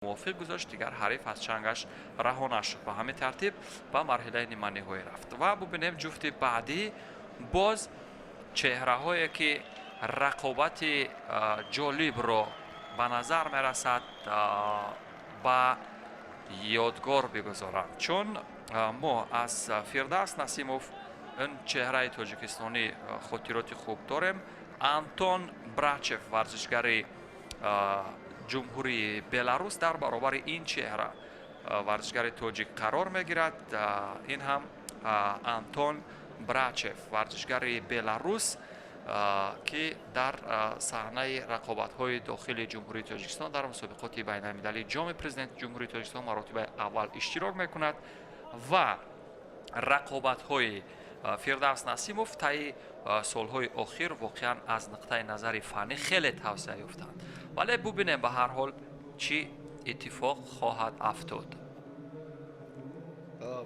Мувофиқ гузошт, дигар ҳариф аз чангаш раҳо нашуд. Ба ҳамин тартиб ба марҳилаи ниманиҳоӣ рафт. Ва бубинем, ҷуфти баъдӣ боз чеҳраҳое, ки рақобати ҷолибро ба назар мерасад ба ёдгор бигузоранд, чун мо аз Фирдавс Насимов, ин чеҳраи тоҷикистонӣ, хотироти хуб дорем. Антон Брачев, варзишгари Ҷумҳурии Беларус, дар баробари ин чеҳра, варзишгари тоҷик, қарор мегирад. Ин ҳам Антон Брачев, варзишгари Беларус, ки дар саҳнаи рақобатҳои дохили Ҷумҳурии Тоҷикистон дар мусобиқоти байналмилалии Ҷоми Президенти Ҷумҳурии Тоҷикистон маротибаи аввал иштирок мекунад. Ва рақобатҳои Фирдавс Насимов таи солҳои охир воқеан аз нуқтаи назари фаннӣ хеле тавсеа ёфтанд. Вале бубинем, ба ҳар ҳол, чӣ иттифоқ хоҳад афтод.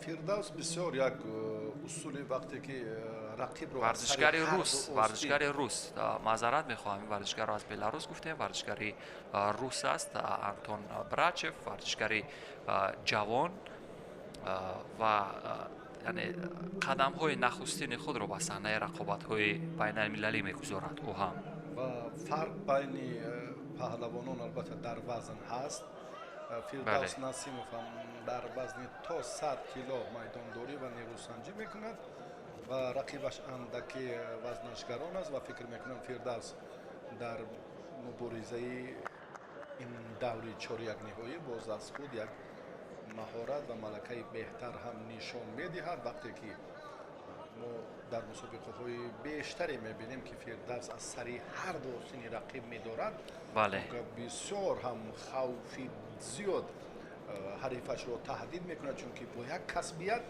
Фирдавс бисёр як усули вақте ки рақибро Варзишгари рус, варзишгари рус, маъзарат мехоҳам, ин варзишгарро аз Беларус гуфтем, варзишгари рус аст Антон Брачев, варзишгари ҷавон ва яъне қадамҳои нахустини худро ба саҳнаи рақобатҳои байналмилалӣ мегузорад ӯ ҳам. Ва фарқ байни паҳлавонон албатта дар вазн ҳаст. Фирдавс Насимов ҳам дар вазни то 100 кило майдондорӣ ва нерӯсанҷӣ мекунад ва рақибаш андаке вазнаш гарон аст. Ва фикр мекунам, Фирдавс дар муборизаи ин даври чорякниҳоӣ боз аз худ як маҳорат ва малакаи беҳтар ҳам нишон медиҳад. Вақте ки мо дар мусобиқаҳои бештаре мебинем, ки Фирдавс аз сари ҳар ду остини рақиб медорад, бисёр ҳам хавфи зиёд ҳарифашро таҳдид мекунад, чунки бо як касбият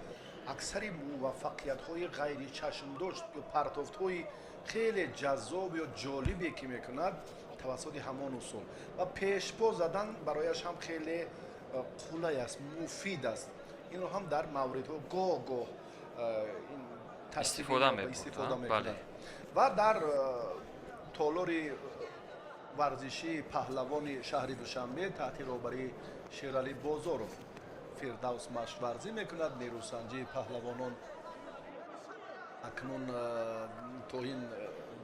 аксари муваффақиятҳои ғайричашмдошт ё партофтҳои хеле ҷаззоб ё ҷолибе ки мекунад, тавассути ҳамон усул ва пешпо задан барояш ҳам хеле қулай аст, муфид аст. Инро ҳам дар мавридҳо гоҳ гоҳ истифода мекунад. Ва дар толори варзишии Паҳлавони шаҳри Душанбе таҳти роҳбарии Шералӣ Бозоров Фирдавс машқварзӣ мекунад. Нерӯсанҷии паҳлавонон акнун то ин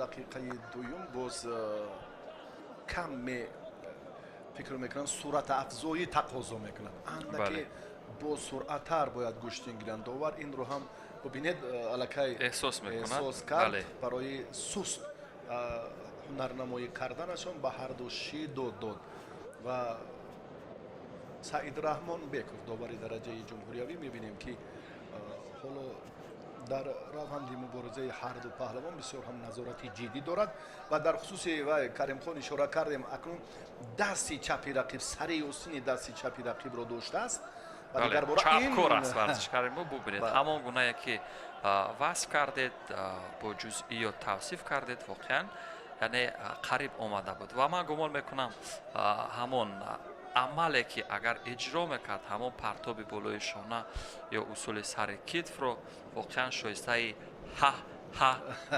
дақиқаи дуюм боз кам фикр мекунам, суръатафзоӣ тақозо мекунад, андаке бо суръаттар бояд гӯштин гиранд. Довар инро ҳам, бубинед, аллакай эҳсос мекунад. Эҳсос кард. Барои суст ҳунарнамоӣ карданашон ба ҳарду шидо дод. Ва Саидраҳмон Беков, довари дараҷаи ҷумҳуриявӣ, мебинем, ки ҳоло дар раванди муборизаи ҳарду паҳлавон бисёр ҳам назорати ҷиддӣ дорад. Ва дар хусуси вай Каримхон ишора кардем, акнун дасти чапи рақиб, сари остини дасти чапи рақибро доштааст. Чапкор аст варзишгари мо. Бубинед, ҳамон гунае ки васф кардед, бо ҷузъиёт тавсиф кардед, воқеан, яъне қариб омада буд. Ва ман гумон мекунам, ҳамон амале ки агар иҷро мекард, ҳамон партоби болои шона ё усули сари китфро, воқеан шоистаи ҳа ҳа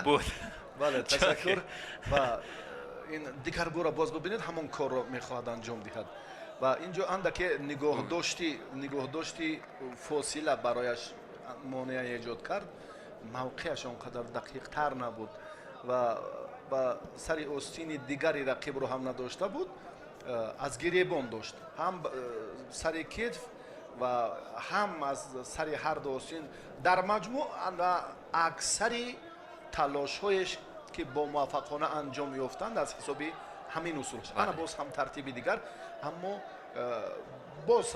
буд. Бале, ташаккур. Ва ин дигар бора боз, бубинед, ҳамон корро мехоҳад анҷом диҳад ва инҷо андаке нигоҳдошти фосила барояш монеа эҷод кард, мавқеаш он қадар дақиқтар набуд ва ба сари остини дигари рақибро ҳам надошта буд, аз гиребон дошт, ҳам сари китф ва ҳам аз сари ҳар ду остин. Дар маҷмӯъ аксари талошҳоеш, ки бомуваффақона анҷом ёфтанд, аз ҳисоби ҳамин усул. Ана боз ҳам тартиби дигар, аммо боз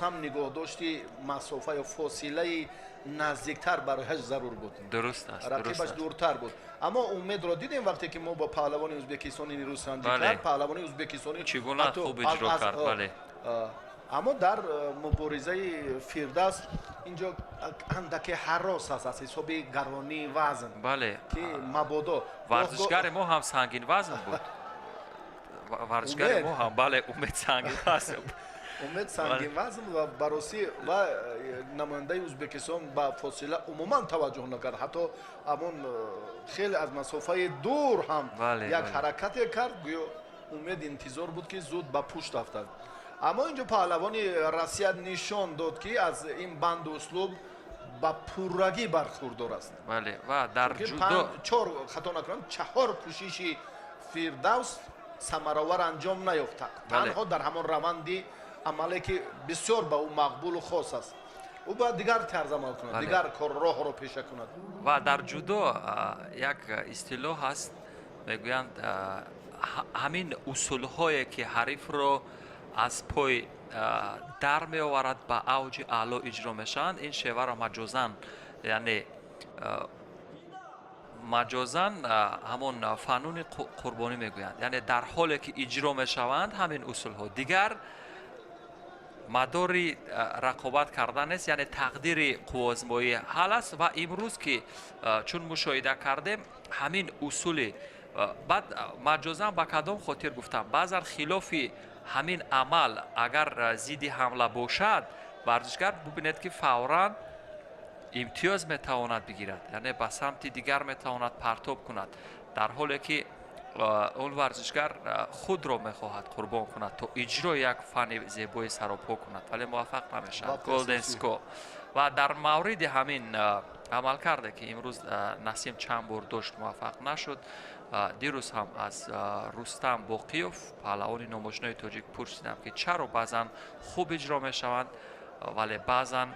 ҳам нигоҳдошти масофа ё фосилаи наздиктар барояш зарур буд. Дуруст аст. Рақибаш дуртар буд. Аммо Умедро дидем, вақте ки мо бо паҳлавони ӯзбекистони нерӯсанҷӣ кард, паҳлавони ӯзбекистонӣ чӣ гуна хуб иҷро кард, бале. Аммо дар муборизаи Фирдавс инҷо андаке ҳарос аст аз ҳисоби гаронии вазн, ки мабодо Варзишгари мо ҳам сангин вазн буд, варзишгари мо ҳам, бале, Умед сангин вазн. Умед сангин вазн ва баросӣ ва намояндаи Ӯзбекистон ба фосила умуман таваҷҷӯҳ накард, ҳатто ҳамон хеле аз масофаи дур ҳам як ҳаракате кард, гӯё Умед интизор буд, ки зуд ба пушт афтад. Аммо инҷо паҳлавони Россия нишон дод, ки аз ин банду услуб ба пуррагӣ бархурдор аст. Бале, ва дар ҷудо чор, хато накунам, чаҳор кӯшиши Фирдавс самаровар анҷом наёфт, танҳо дар ҳамон раванди амале, ки бисёр ба ӯ мақбулу хос аст. Ӯ бояд дигар тарз амал кунад, дигар кор роҳро пеша кунад. Ва дар ҷудо як истилоҳ ҳаст, мегӯянд, ҳамин усулҳое, ки ҳарифро аз пой дар меоварад, ба авҷи аъло иҷро мешаванд. Ин шеваро маҷозан, яъне маҷозан ҳамон фануни қурбонӣ мегӯянд. Яъне дар ҳоле ки иҷро мешаванд ҳамин усулҳо, дигар мадори рақобат кардан нест, яъне тақдири қувваозмоӣ ҳал аст. Ва имрӯз ки чун мушоҳида кардем, ҳамин усули баъд маҷозан ба кадом хотир гуфтам, баъзан хилофи ҳамин амал агар зидди ҳамла бошад, варзишгар, бубинед, ки фавран имтиёз метавонад бигирад, яъне ба самти дигар метавонад партоб кунад, дар ҳоле ки он варзишгар худро мехоҳад қурбон кунад, то иҷрои як фани зебои саропо кунад, вале муваффақ намешавад. Golden score. Ва дар мавриди ҳамин амалкарде, ки имрӯз Насим чанд бор дошт, муваффақ нашуд, дирӯз ҳам аз Рустам Боқиёв, паҳлавони номошинои тоҷик, пурсидам, ки чаро баъзан хуб иҷро мешаванд, вале баъзан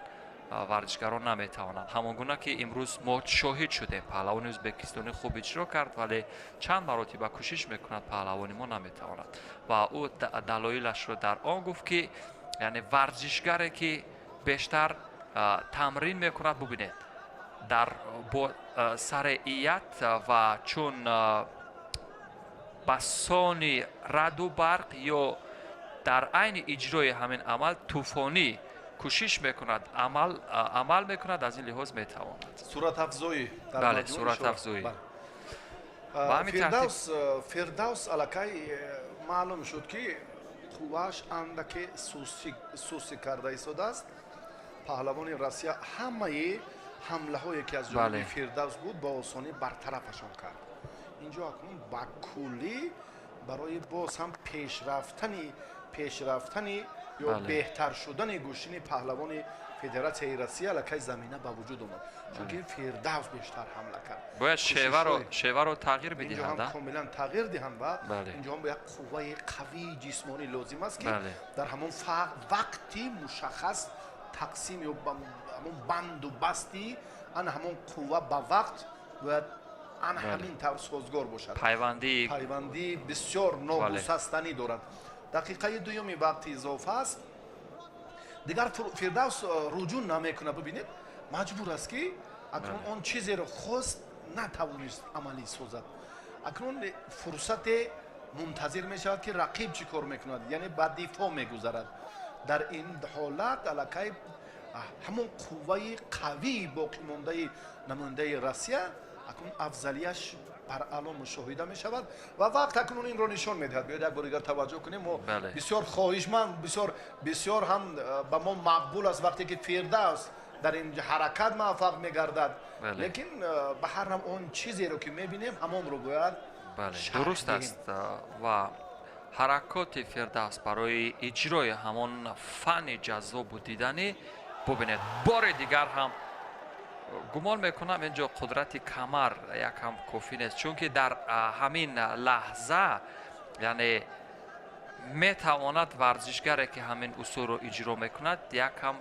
варзишгарон наметавонанд. Ҳамон гуна ки имрӯз мо шоҳид шудем, паҳлавони ӯзбекистонӣ хуб иҷро кард, вале чанд маротиба кӯшиш мекунад, паҳлавони мо наметавонад. Ва ӯ далоилашро дар он гуфт, ки яъне варзишгаре, ки бештар тамрин мекунад, бубинед, дар бо сареият ва чун ба сони раъду барқ ё дар айни иҷрои ҳамин амал тӯфонӣ кӯшиш мекунад, амал мекунад, аз ин лиҳоз метавонад. Суръатафзоӣ. Бале, суръатафзоӣ. Фирдавс аллакай маълум шуд, ки қуввааш андаке сустӣ карда истодааст. Паҳлавони Россия ҳамаи ҳамлаҳое, ки аз ҷониби Фирдавс буд, ба осонӣ бартарафашон кард. Инҷо акнун ба куллӣ барои боз ҳам пешрафтани ё беҳтар шудани гӯштини паҳлавони Федератсияи Россия аллакай замина ба вуҷуд омад, чунки Фирдавс бештар ҳамла кард. Бояд шеваро тағйир бидиҳанд. Комилан тағйир диҳанд ва инҷо ҳам як қувваи қавии ҷисмонӣ лозим аст, ки дар ҳамон вақти мушаххас тақсим ё ҳамон банду басти ана ҳамон қувва ба вақт бояд ана ҳамин тавр созгор бошад. Пайвандӣ. Пайвандӣ бисёр ногусастанӣ дорад. Дақиқаи дуюми вақти изофа аст. Дигар Фирдавс руҷӯъ намекунад. Бибинед, маҷбур аст, ки акнун он чизеро хост, натавонист амалӣ созад. Акнун фурсате мунтазир мешавад, ки рақиб чӣ кор мекунад, яъне ба дифоъ мегузарад. Дар ин ҳолат аллакай ҳамон қувваи қавии боқимондаи намояндаи Россия акнун афзалияш бар аъло мушоҳида мешавад ва вақт акнун инро нишон медиҳад. Биёед, як бори дигар таваҷҷӯҳ кунем. Мо бисёр хоҳишманд, бисёр бисёр ҳам ба мо мақбул аст, вақте ки Фирдавс дар ин ҳаракат муваффақ мегардад, лекин ба ҳар навъ он чизеро, ки мебинем, ҳамонро бояд Дуруст аст. Ва ҳаракоти Фирдавс барои иҷрои ҳамон фанни ҷаззобу диданӣ, бубинед, бори дигар ҳам гумон мекунам, инҷо қудрати камар якам кофӣ нест, чунки дар ҳамин лаҳза, яъне метавонад варзишгаре, ки ҳамин усулро иҷро мекунад, якам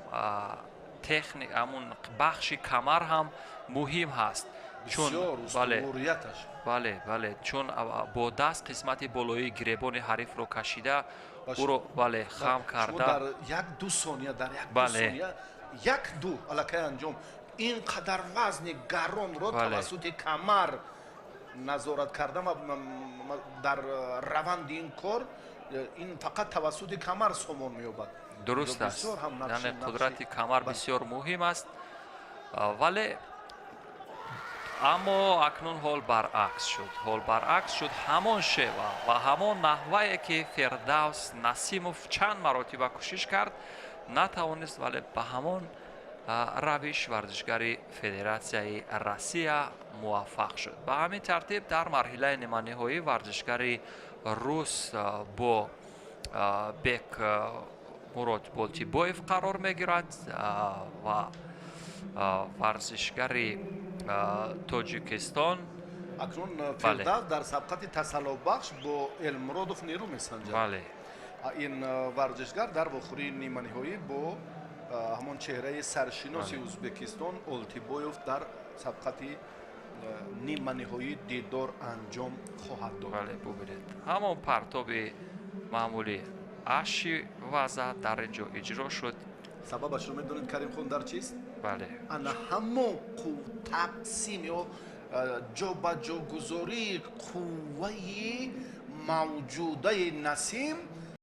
техник, ҳамун бахши камар ҳам муҳим ҳаст, чун бале, чун бо даст қисмати болоии гиребони ҳарифро кашида, ӯро, бале, хам карда. Дар як ду сония, дар як сония, як ду аллакай анҷом, ин қадар вазни гаронро тавассути камар назорат кардан ва дар раванди ин кор ин фақат тавассути камар сомон меёбад. Дуруст аст, яъне қудрати камар бисёр муҳим аст. Вале аммо акнун ҳол баръакс шуд, ҳол баръакс шуд. Ҳамон шева ва ҳамон наҳвае, ки Фирдавс Насимов чанд маротиба кӯшиш кард, натавонист, вале ба ҳамон равиш варзишгари Федератсияи Россия муваффақ шуд. Ба ҳамин тартиб дар марҳилаи ниманиҳоӣ варзишгари рус бо бек Мурод Болтибоев қарор мегирад ва варзишгари Тоҷикистон. Акнун Фирдавс дар сабқати тасаллобахш бо Элмуродов нерӯ месанҷад. Ин варзишгар дар вохӯрии ниманиҳоӣ бо ҳамон чеҳраи саршиноси Ӯзбекистон Олтибоев дар сабқати ниманиҳоӣ дидор анҷом хоҳад дод. Бале, бубинед, ҳамон партоби маъмулӣ аши ваза дар ин ҷо иҷро шуд. Сабабашро медонед, Каримхон, дар чист? Бале. Ана ҳамон тақсим ё ҷобаҷогузории қувваи мавҷудаи Насим.